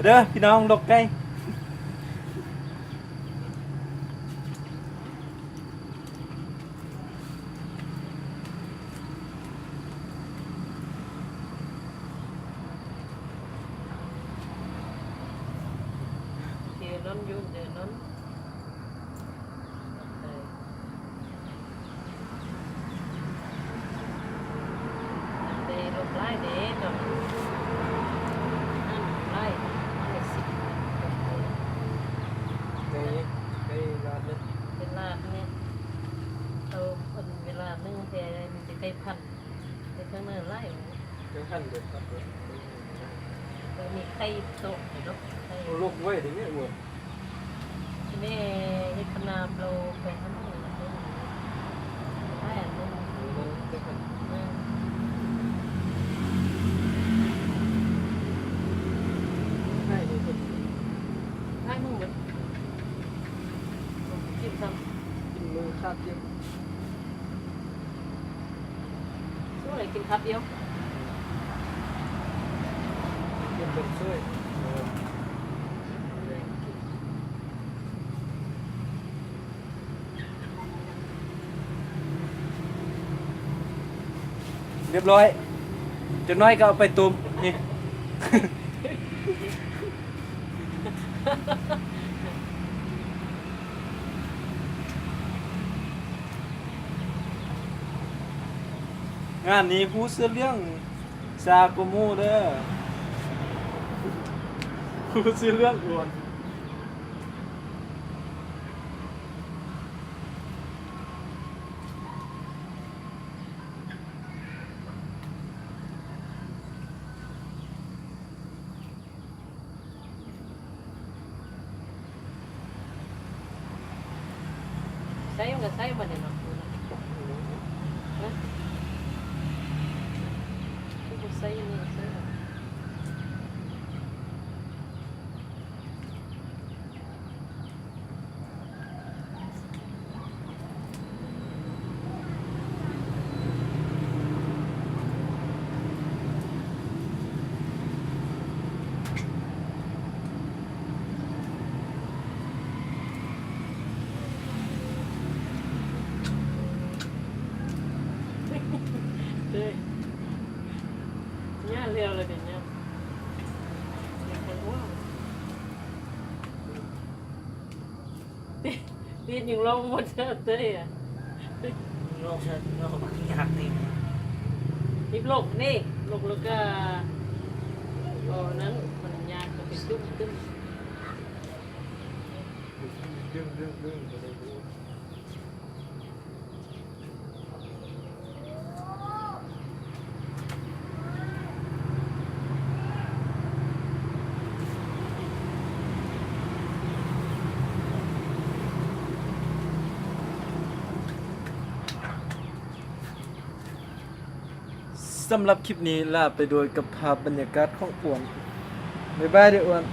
ເດີພີ່ນ້ອງ ລົກໄກ່. ເດີນອນຢູ່ ເດີນອນ. ເອີ ແຕ່ລົມຫຼາຍເດ້ຕອນນີ້ ນັ້ນຫຼາຍ ມັນໄດ້ສິບ ໄປ ໄປລາດເລີຍ ໄປລາດນີ້ ເອົາອັນເວລາໜຶ່ງແຕ່ມັນຈະໄດ້ພັນ ແຕ່ຂ້າງໜ້າຫຼາຍ ເຈົ້າຫັ້ນເດີຄັບເດີ ເອີ ມີໄຂ່ໂຕະເນາະ ໄຂ່ ໂອ້ ລົກໄວເດ້ແມ່ ໂອ້ຍ ແມ່ເຮັດຂະໜາບໂລໄປຫັ້ນ ໄດ້ອັນໜຶ່ງ ເອີ ໄດ້ເລີຍ ໄດ້ໝົດ ກິນຊ້ຳ ກິນມື້ຄາບດຽວ. ຊ່ວຍກິນຄາບດຽວ ກິນເປັນຊ່ວຍ ເອີ ຮຽບຮ້ອຍ ຈັກໜ້ອຍກໍເອົາໄປຕົ້ມນີ້. ງານນີ້ຜູ້ຊື່ເລື່ອງຊາກວ່າໝູ່ເດີ ຜູ້ຊື່ເລື່ອງກວ່າ. ໃສ່ມັນກໍໃສ່ບັດນີ້ເນາະ ຮະ ຄືບໍ່ໃສ່ອັນນີ້ໃສ່. ເອີຍ ຍາມແລ້ວລະເດ້ຍາມ ເປັນຫຍັງວະ? ຕີນຍັງລອງບໍ່ເຕີຍ ລອກ ລອກຍາກຕິ ຕິດລົກນີ້ ລົກແລ້ວກະ ບໍ່ນັ້ນ ມັນຍາກກະໄປຈຸ້ມຕຶ້ມ ດຶງໆໆ ສຳລັບຄລິບນີ້ລາໄປໂດຍກັບພາບບັນຍາກາດຂອງອ້ວນ. ບາຍບາຍເດີອ້ວນ.